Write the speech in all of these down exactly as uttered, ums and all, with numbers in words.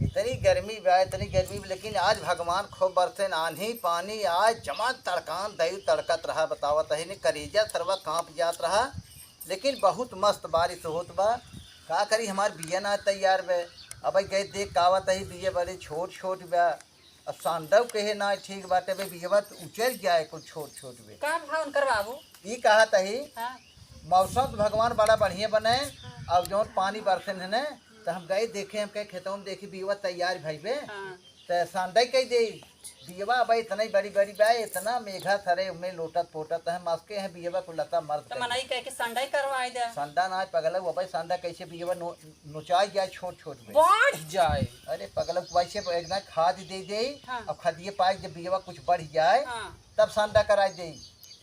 इतनी गर्मी बा, इतनी गर्मी बा, लेकिन आज भगवान खूब बरसेन, आन्ही पानी आज जमा तड़कान दई तड़कत रहा, बतावत है ने, करेजा सरवा कांप जात रहा, लेकिन बहुत मस्त बारिश होत बा। का करी, हमार बिया ना तैयार बे। अब गए देख का आवत है, बिया बड़े छोट छोट बा। अब सांडव कहे ना ठीक बाटे बे, बियवा त उचर जाए कुल छोट छोट बे। का भाव उनकर बाबू? ई कहत ही, हाँ। मौसम त भगवान बड़ा बढ़िया बनाए, हाँ। अब जौन पानी बरसेन है ने, त हम गए देखे, हम कहे खेतवा में देखी बियवा तैयार भई बे, हाँ। त सांडई कह दे। बियवा अब इतना ही बड़ी बड़ी बा, इतना मेघा सरे उमे लोटत पोटत है, मस्के है बियवा को लता मर्द त कह दे। मनई कह के सांडई करवाई दे। संडा ना पगला, वो भाई संडा कैसे बियवा नो-, नोचाई जाए छोट छोट में। बढ़ जाए। अरे पगला, वैसे एक ना खाद दे दे, हाँ। अब खदिए पाए जब बियवा कुछ बढ़ जाए, हाँ। तब संडा कराई दे।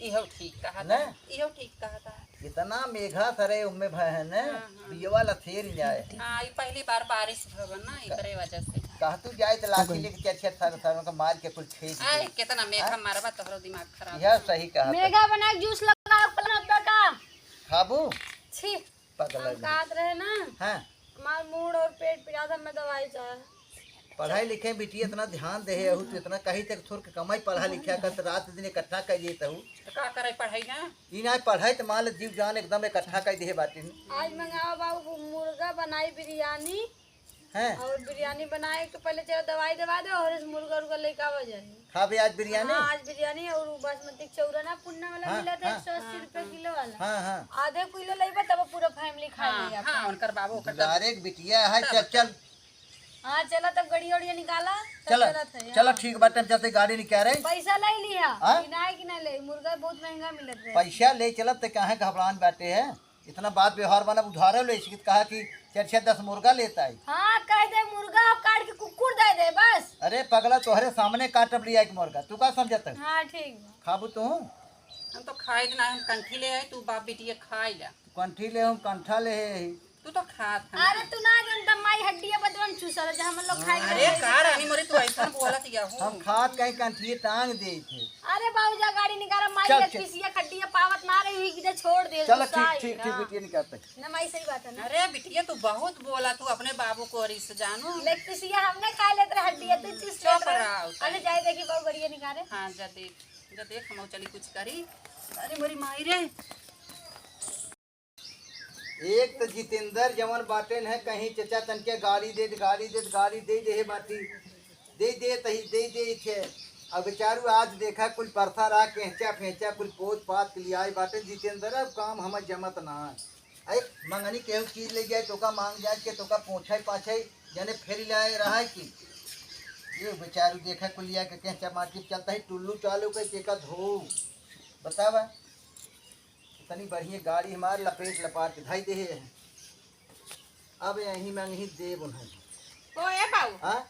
इहो ठीक कहा ना? था, इहो ठीक कहा था। इतना मेघा सरे उम्मे भय है ना, हाँ, हाँ। बियवा लथेर जाए। हाँ, ई पहली बार बारिश भवन ना, एकरे वजह से। कह तू जाए त लाठी लेके चार चार थार थार का मार के कुल फेंक दे। आए, कितना मेघा हाँ? मारबा, तोहरो दिमाग खराब यह है। सही कहा था। मेघा बना के जूस लगा, पलन अब्बा का। खाबू? छी। पगला हम गई। कहत रहे ना, हाँ। हमार मूड़ और पेट पिरात, हमें दवाई चाहे। पढ़ाई लिखे में बिटिया इतना ध्यान दे है, अहू तू इतना कही तक थोर के कमाई पढ़ा लिखा कर, त रात दिन इकट्ठा कर देत हूँ। तो का करे पढ़ाई ना? ई ना पढ़ाई त मान ले जीव जान एकदम इकट्ठा कर दे बाटिन। आज मंगावा बाबू मुर्गा बनाई बिरयानी। हैं? और बिरयानी बनाए के पहले चलो दवाई दवा दे और इस मुर्गा उर्गा लेके आवा जाए। खाबे आज बिरयानी? हाँ, आज बिरयानी और वो बासमती चौरा ना पुन्ना वाला हाँ, मिला था, हाँ। एक सौ अस्सी रुपया किलो वाला। हाँ, हाँ। आधे किलो लेबा तब पूरा फैमिली खा हाँ, लेगा। हाँ, उनकर बाबू ओकर दुलारे के बिटिया है, तब चल, चल। हाँ, चला तब गड़िया उड़िया निकाला, तब चला, चलत है, चला, हाँ। ठीक बाटे, हम चलते गाड़ी निकाले। पैसा ले लिहा, हाँ? कि ना, कि ना ले, मुर्गा बहुत महंगा मिलत है। पैसा ले चलत ते काहे घबरान बाटे है? इतना बात व्यवहार बना, उधारे ले, इसकी कहा कि चार छः दस मुर्गा लेता है। हाँ, कह दे मुर्गा और काट के कुकुर दे दे बस। अरे पगला, तोहरे सामने काटब लिया एक मुर्गा, तू का समझत है? हाँ, ठीक बा। खाबू तू? हम तो खाए ना, हम कंठी ले आए, तू बाप बिटिया खाए ला। तू कंठी ले, हम कंठा ले है। तू तो खात है। अरे तू ना जानता, माई हड्डिया बदवन चूसल, जो हम लोग खाए अरे के का रानी मोरी, तू ऐसा बोलत या हो। हम खात कहीं कंठी टांग दे थे। अरे बाबूजा, गाड़ी निकाला, माई चल, लेग चल। पीसिया खड्डिया पावत ना रही हुई, किधर छोड़ दे, चलो, गुस्सा ठीक, आई ठीक, ठीक, ना। बिटिया निकालते। ना माई, सही बात है ना। अरे बिटिया, तू बहुत बोला, तू अपने बाबू को रिस जानू। लेग पीसिया हमने खा लेत रहे, हड्डिया तू चूस लेत चुप रहे। रहा होता अरे है। जाए देखी बाबू, गड़िया निकाले। हाँ, जा देख, जा देख, हम चली कुछ करी। अरे मोरी माई रे। एक त जितेंद्र जवन बाटेन है, कहीं चचा तनके गाड़ी दे, गाड़ी दे, गाड़ी दे, दे हे बाटी, दे दे तही, दे दे थे। अब बेचारू आज देखा कुल परसा रहा, केंचा फेंचा, कुल पोत पात के लियाए बाटे जितेंद्र, अब काम हमर जमत ना है। अरे मंगनी केहू चीज ले जाए, तोका मांग जाए के, तोका पोछे पाछे, जने फेर लाए रहा है कि ये बेचारू देखा कुल लिया के केंचा माटी चलता है, टुल्लू चालू के, के का धो, बतावा। इतनी बढ़िया गाड़ी हमार लपेट लपाट के धई देहे है। अब यहीं में यहीं देब उन्हें। ओ ए बाऊ, हाँ?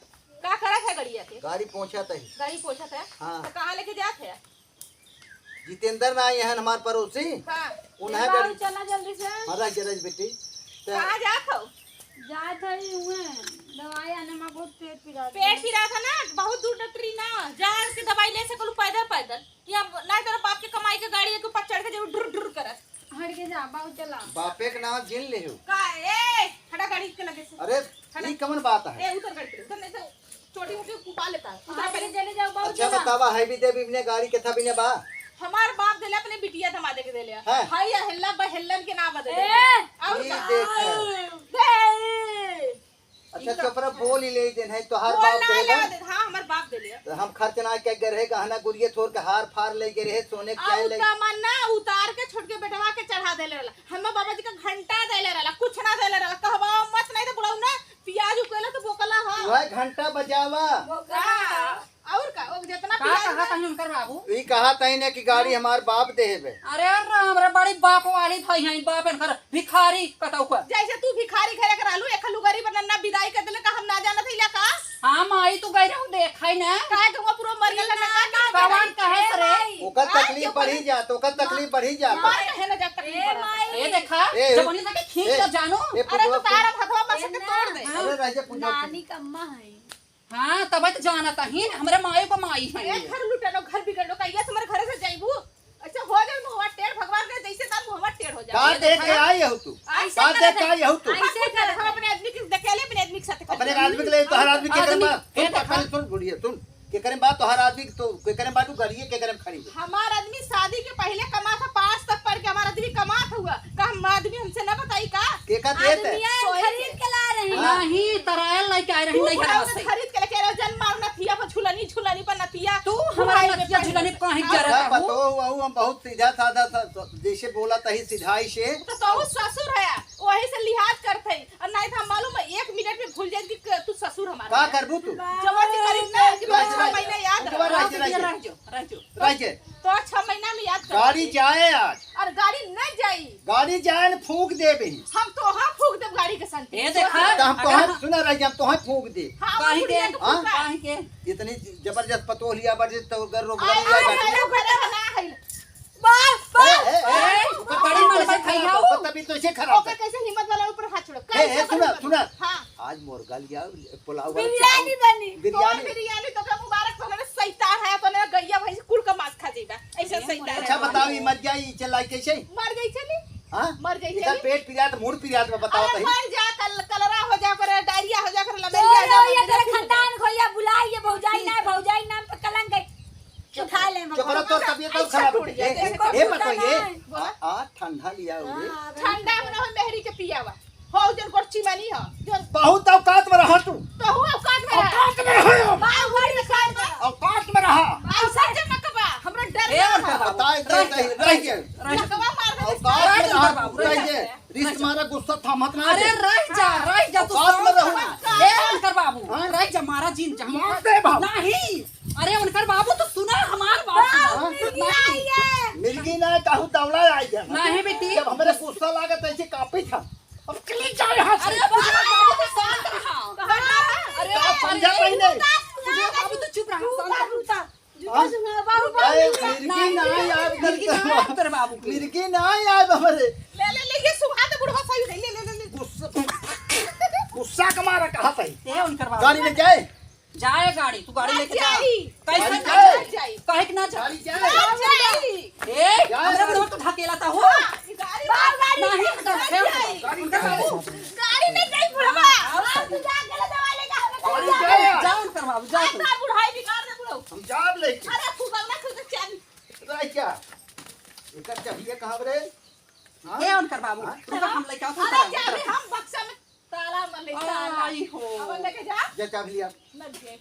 का करत है गड़िया के? गाड़ी पहुँचत है। गाड़ी पहुँचत है? हाँ। तो कहाँ लेके जात है? जितेंद्र ना आए हैं हमार पड़ोसी। हाँ। उन्हें ए बाऊ, गाड़ी चला जल्दी से। हाँ, रह जा, रह जा बेटी। तो कहाँ जात हो? जात है उहे दवाई आने में बहुत पेट पिरात पेट है। पिरात है ना, बहुत दूर डॉक्टरी ना, जा के दवाई ले सकलू पैदल पैदल। कि अब ना तेरा बाप के कमाई के गाड़ी के ऊपर चढ़ के जब ढुर ढुर करत। हट के जा, बाऊ चला। बापे के नाम जिन ले हो। का, ए, हटा गाड़ी के लगे से। अरे, हटा। ई कमन बात है? ए, उतर गाड़ी पे, उतर नहीं तो चोटी उठी कुपा लेता है। उतर हाँ, पहले। चले जाओ, बाऊ अच्छा, चला। बतावा, है भी देवी ने गाड़ी के था भी ने बा? हमार बाप देले अपने बिटिया दमादे के देले। हाँ। हाय, या हिल्ला बा, हिल्लन के ना बदले। ए! और ई का? देखो। ए! अच्छा, ई का? चोपड़ा बोल ही ले देन है, तोहार बोल बाप ना देले ले बा? दे, हाँ, हमार बाप देले। तो हम खर्च ना के गए रहे, गहना गुरिये थोर के हार फार ले गए रहे, सोने के और चैन ले। तमन्ना उतार के छोटके बेटवा के चढ़ा देले रहला। हम्मा बाबा जी का घंटा देले रहला, कुछ ना देले रहला। कहवा मत नहीं तो बुढ़ऊ ना, पियाज उकेला तो बोकला हा। वह घंटा बजावा। बोकला। हाँ, और का, वो जितना का पियाज कहा ना तनी उनकर बाबू? ई कहा तई ने कि गाड़ी हमार बाप देबे। अरे राम रे, बड़ी बाप वाली भाई हैं, बाप इनकर भिखारी कतौ का। जैसे तू भिखारी घरे के रहलू, एक लुगरी पर नन्ना विदाई कर देले, का हम ना जानत हइला का? हाँ माई, तू गई रहू देखा ही ना। काहे के वो पूरा मर गेल ना, का, का भगवान कहे से रे? ओकर हाँ, तकलीफ क्यों बढ़ी करे? जात, ओकर तकलीफ बढ़ी जात। मार कहे ना जात तकलीफ ए बढ़ा। माई। ए देखा, ए, जब उन्हें तक खींच ए, ले जानू। ए, अरे तो पुजवा तारा भगवा बस के ए तोड़ दे। ना। अरे रह जा, पुजवा। नानी का अम्मा है। हाँ, तब तो जानत ही ना, हमरे माई को माई है ए, ये। घर लुटेलो, घर बिगड़लो, कहिया से हमरे घरे से जाइबू? अच्छा, हो जाए मुहवा टेढ़, भगवान करे जैसे तार मुहवा टेढ़ हो जाए। का ये देख देखा के ना? आई हऊ तू? ऐसे का करत देख के है। आई हऊ तू? ऐसे करत हम है। अपने आदमी के देखे ले, अपने आदमी के साथ कर। अरे, आदमी के लिए तोहर आदमी के करे बा? सुन, पहले सुन, बुढ़िया, सुन। के करे बा तोहर आदमी? तो के करे बा तू? गाड़िए के करे खड़ी है? हमार आदमी शादी के पहले कमात ह, पाँच तक पढ़ के हमार आदमी कमात हुआ। का हम आदमी हमसे ना बताई का? के का देत है? आदमी आयल खरीद के ला रही। हाँ। नहीं, तरायल लेके आए रही, तू नहीं बुढ़ा हवा उसे से। खरीद के लेके आए रहो, जन मार नथिया पर झुलनी, झुलनी पर नथिया। तू हमारा बुढ़ाई में नथिया पहले झुलनी पर कहीं हाँ। जरा का रहू। पतो हुआ, हम बहुत सीधा साधा सा, जैसे बोला तही सिधाई से। तो तोहू ससुर है, वही से लिहाज करत है। और नहीं तो हम मालूम है, एक मिनट में भूल जाए कि क-, तू ससुर हमारा का है। करबू तू? जवानी करीब ना कि तोरा छह महीना याद रहे। रह जा, रह जा। रह जा, रह जा। रह जा। तो छह महीना में याद कर। गाड़ी जाए आज। और गाड़ी न जाई। गाड़ी जाए न फूंक देबे। हम तोहा फूंक देब गाड़ी के संग। ए देखा, तो हम तोहा, अगर सुना रह जा, हम तोहा फूंक देब। हाँ, काहे के? बुढ़िया के हाँ? फूंका। काहे के? इतनी जबरदस्त पतोह लिया, बड़े तो अगर रोक आए, बन लिया आए, बड़े। आए, आए, आए, आए। बाप, ए, बाप, ए, ए, बाप, ओकर बड़ी बाप, मन से बाप, खाई बाप, हो। ओकर तबीयत तो ऐसे खराब ओकर है। कैसे हिम्मत वाला ऊपर हाथ छोड़ो? ए, ए, कैसे सुना, बड़ी सुना। हाँ। आज मोर गल गया, पुलाव वाला बिरयानी चावल। बनी। बिरयानी। तोर बिरयानी तो का मुबारक हो गए, शैतान है, तो ना गैया भैंस कुल का मांस खा जाइबा। ऐसे शैतान है। अच्छा बताओ, ये मर जाई, ये चलाई कैसे? मर जाई चली। हाँ? मर जाई इधर चली। पेट पिरात, मुड़ पिरात में बताओ अरे तही। मर जा, कल-, कलरा हो जा करे, डायरिया हो जा करे, तो लमेरिया हो जा ये करे। तेरे खानदान को ये बुलाई, ये भौजाई ना, भौजाई नाम पे कलंक है। उठा ले, चुप रह, तोर तबीयत और खराब हो गई। ए, ए, मत कहिए। बोला। आ, आ, ठंडा लिया हुए। हाँ, ठंडा में ना हो, मेहरी के पियावा। हो, जन गोरची मानी हो, जन बहुत औकात में रहा तू। तो हो औकात में रहा। औकात में रहा। बाहुबली औकात में। औकात में रहा। ऐसा जब मत बा, हमरा डर ए, लगा। बता, रह जा, रह जा। लकवा मार दे। औकात में रहा, रह जा। रिश्त मारा गुस्सा थामत ना अरे दे। रह जा, रह जा, तू औकात में शांत रहू। रहा। ए, उनकर बाबू, हाँ? रह जा, मारा जीन जहाँ। मार दे बाबू। नहीं, अरे उनकर बाबू तो सुना, हमार बात सुना। हाँ? मिर्गी ना आई है। मिर्गी ना, कहूँ दौड़ा आई है। नहीं बेटी। जब हमरे गुस्सा लागत ऐसे कांपी था। अब चली जाए यहाँ से। अरे बाबू, बाबू तो शांत रहा। अरे का समझा अरे, नहीं? बाबू तो चुप रहा, शांत रहा। हाँ? जूता सुना, बाबू, अरे, बाबू। मिर्गी ना आए यार, मिर्गी ना आए तेरे बाबू के। मिर्गी ना आए यार, बाबा रे। ले, ले, ले, ये सुहा दे बुढ़वा सही, ले, ले, ले, ले। गुस्सा, गुस्सा का मारा कहा था? ते उनकर बाबू। गाड़ी में जाए? जाए गाड़ी, तू गाड़ी ना लेके जा। जाई। कैसे गाड़ी ना जाए? जाए। काहे के ना जाए? गाड़ी जाए? ना जाई। ए, जाए हमरे गाड़ी। बुढ़वा तो ढकेला था हो। हाँ, गाड़ी बाबू, गाड़ी नहीं, ना उनकर जाई। बाबू। गाड़ी ना जाई बुढ़वा। हाँ, तू जा, अकेले दवा लेके आ, गाड़ी जाए। जा उनकर बाबू, जा तू। बुढ़ाई बिगाड़ दे बुढ़ऊ। हम जाब लेके। अरे, फुगौना खुद चाबी। रह क्या? एकर चाबिया कहाँ रे? हाँ? ए, उनकर बाबू, हाँ? रुका, हम लेके आओ, अरे, उनकर चाबी बाबू। हम बक्सा में ताला में ले, ताला। आई हो। अब लेके जा। जा, चाबी लिया। न दे।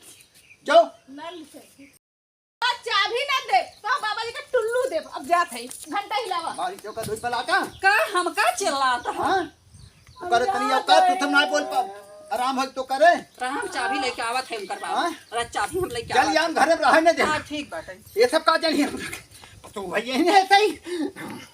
जाओ। न ले। चाबी न दे, तो हम बाबा जी का टुल्लू देब। अब जात है, घंटा हिलावा। बारी चौका धोई पलाटा। का हमका चिल्लात है? हाँ? करे तनी औकात, तू तो ना बोल पा। आराम हो तो करे। राम चाबी लेके आवत है उनकर बाबू। हाँ? अरे चाबी हम लेके चल आवत यार, है। घरे में रहे न दे। हाँ, ठीक बाटे। ये सब का जानी हम। तो वही यही है सही।